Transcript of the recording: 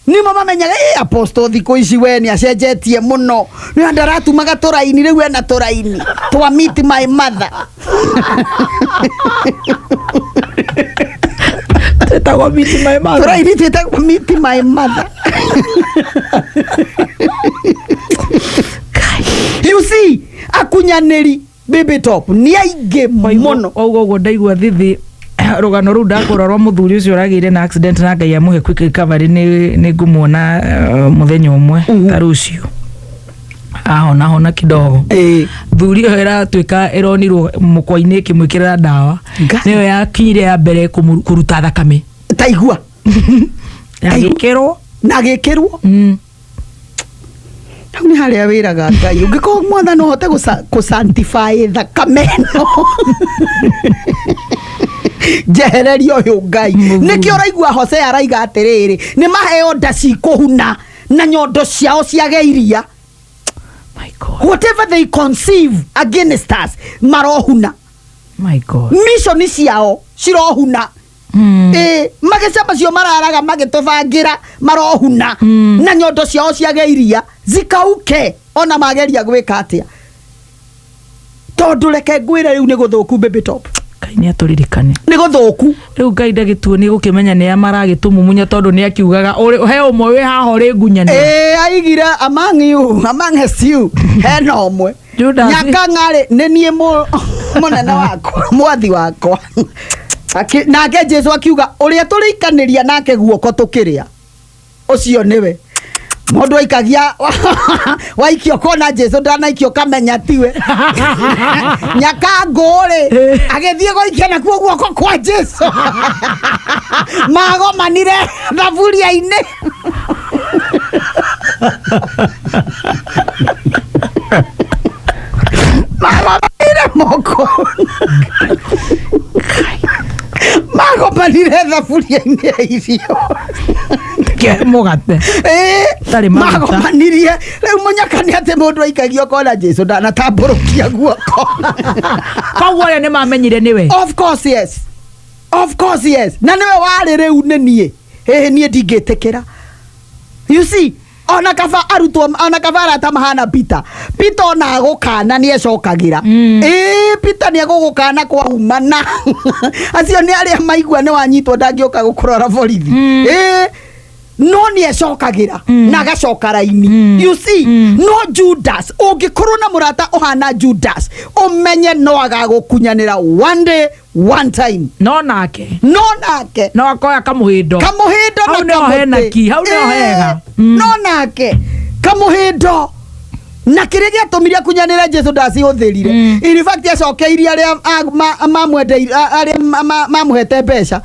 Nĩmo mamenyaga ĩ apostle thikũ ici we nĩ acenjetie mũno, nĩ andũ aratumaga tũraini, rĩu ena tũraini twa meet my mother. Twĩtagwo meet my mother. Tũraini twĩtagwo meet my mother. You see, akunyanĩri, baby top, nĩ aingĩ mũno. Wauga ũguo ndaigua thithi rũgano rũu ndakũra rwa mũthuri ũcio ũragĩire na accident na Ngai amũhe quick recovery. Nĩ ngũmuona mũthenya ũmwe ta rũciũ ahona hona kidogo. Thuri ĩyo ĩratuĩka ĩronirwo mũkwa-inĩ ĩkĩmwĩkĩrĩra ndawa. Ngai. Nĩyo yakinyire ya mbere kũruta thakame. Taigua. Agĩkĩrwo. Na agĩkĩrwo. Hau nĩ harĩa wĩraga Ngai, ũngĩkorwo Mwathani ũhote gũ sanctify thakame ĩno, njehereria ũyũ, Ngai. Mũthuri. Nĩkĩo ũraigua Hosea araiga atĩrĩrĩ, nĩ maheo nda cikũhuna na nyondo ciao ciage iria. My God. Whatever they conceive against us, marohuna. My God. Mission ciao cirohuna. Ĩ magĩca macio mararaga magĩtũbangĩra marohuna. Na nyondo ciao ciage iria, zikauke, ona mageria gwĩka atĩa, tondũ reke ngwĩre, rĩu nĩ gũthũku, baby top. Ngai nĩ atũririkane. Nĩ gũthũku. Rĩu Ngai ndagĩtuo nĩ gũkĩmenya nĩ a maragĩtũmumunya, tondũ nĩ akiugaga he ũmwe wĩ haha ũrĩ ngunyanĩra. Ĩ aigire among you, amongst you, hena ũmwe. Judas. Nyakang'arĩ nĩ niĩ mũnene wakwa, mwathi wakwa. Nake Jesu akiuga ũrĩa tũrĩikanĩria nake guoko tũkĩrĩa, ũcio nĩwe. Mũndũ aikagia waikio kona, Jesu ndanaikio kamenya tiwe nyakangũ-rĩ, agĩthiĩ gũikia nakuo guoko kwa Jesu, magomanire thaburia-inĩ. Magomanire moko, magomanire thaburia-inĩ ya irio. Kĩhe mũgate. Ĩĩ, Tarĩ maguta. magomanirie rĩu mũnyaka nĩ atĩ mũndũ aikagio kona, Jesu ndanatambũrũkia guoko. Koguo arĩa nĩ mamenyire nĩwe. Of course yes, of course yes, na nĩwe warĩ rĩu nĩ niĩ, ĩĩ, niĩ ndingĩtĩkĩra. You see, ona kaba arutwo, ona kaba arata mahana Peter. Peter ona agũkana nĩ ecokagĩra. Ĩĩ, Peter nĩ egũgũkana kwaumana. Acio nĩ arĩa maigua nĩ wanyitwo, ndangĩũka gũkũrora borithi. Ĩĩ, no nĩ ecokagĩra na agacoka raini. You see? No Judas, ũngĩkorwo na mũrata ũhana Judas, ũmenye no agagũkunyanĩra one day, one time. No nake. No nake. No akoya kamũhĩndo. Kamũhĩndo na Hau nĩho kamũtĩ. hena ki, hau nĩho Ĩĩ, hega. No nake kamũhĩndo na kĩrĩa gĩatũmire akunyanĩre Jesu ndacihũthĩrire. In fact, acokeirie arĩa mamwendeire, arĩa mamũhete mbeca.